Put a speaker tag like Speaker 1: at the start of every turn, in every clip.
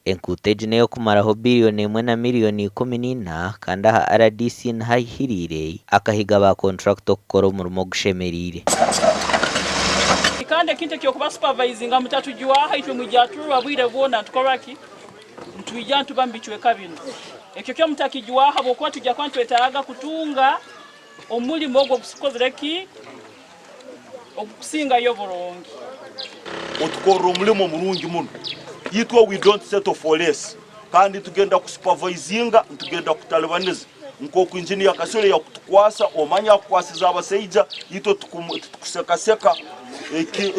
Speaker 1: Enkuuto egi n'ey'okumaraho biiriyoni emwe na miriyoni 14 kandi aha rdc niho ahihiriire akahiga ba kontrakita okukora omurimo ogushemereire.
Speaker 2: Kandi ekintu eky'okuba supavayizinga mutatujwaha itwe mwija turwa bwire bwona nitukora ki? Nitwija nituba mu bicweka binu. Ekyo kyo mutakijwaha habwokuba twija kuba nitwetaaga kutunga omulimo ogu ogusikozire ki? Ogukusingayo oburungi.
Speaker 3: Otukorra omulimo murungi muno. Itwe we don't settle for less kandi nitugenda kusupervisinga, nitugenda kutalibaniza nk'oku Engineer Kasule yakutukwasa, omanya akukwasize abasaija, itwe titukusekaseka,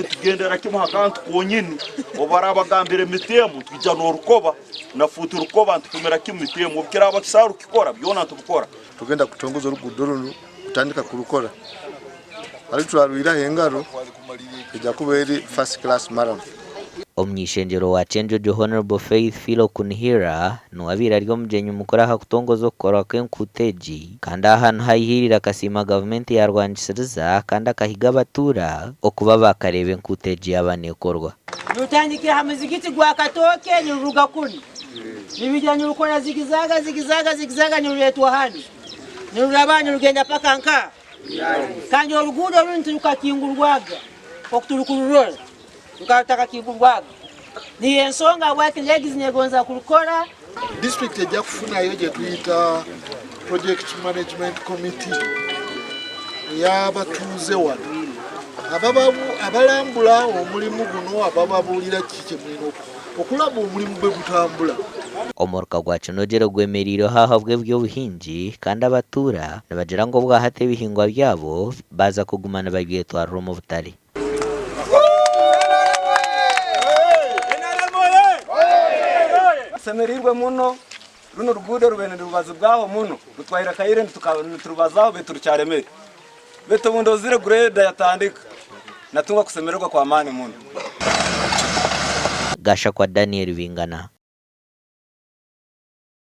Speaker 3: tugendera kimu ha kantu konyini. Obu barabagambira emiti emu, nitwija n'orukoba na fuuti rukoba nitupimira kimu miti emu. Obu kiraaba tusobora kukikora, byona nitubikora.
Speaker 4: Tugenda kutongoza oruguudo runu kutandika kurukora hati twarwiraho engaro eija kuba eri first class murram.
Speaker 1: Omuny'eishengyero wa Kyenjojo Hon. Faith Philo Kunihira niwe abaire ari omugyenyi mukuru aha kutongoza okukorwa kw'enkuuto egi kandi aha niho ayihiirire akasiima gavumenti ya Rwangisiriza kandi akahiga abatuura okuba baakareeba enkuuto egi yaaba neekorwa.
Speaker 5: Nirutandikira ha muzigiti gwa Katooke niruruga kunu nirwija nirukora zigizaga zigizaga zigizaga nirureetwa hanu niruraba nirugenda paka nka kandi oruguudo runu tirukakingurwaga nk'oku turukururora rukaba rutakakingurwaga niyo ensonga habwaki legs negonza kurukora.
Speaker 4: Disiturikiti eija kufunayo gyetuyita Project Management Committee ey'abatuuze wano abalambula omulimu guno abababuulira kiki kyemulina okulaba omulimu bwe gutambula.
Speaker 1: Omuruka gwa Kinogere gwemereireho ahabw'eby'obuhingi kandi abatuura nibagira ngu obwahati ebihingwa byabo baaza kuguma nibabyetwarira omu butare.
Speaker 6: Tusemeriirwe muno, runu oruguudo rubaire nirubazibwaho muno, rutwaire akaire niturubazaho beitu rukyaremere. Beitu obu ndozire grader yatandika, natunga kusemererwa kw'amaani muno.
Speaker 1: Gashakwa Daniel Bingana.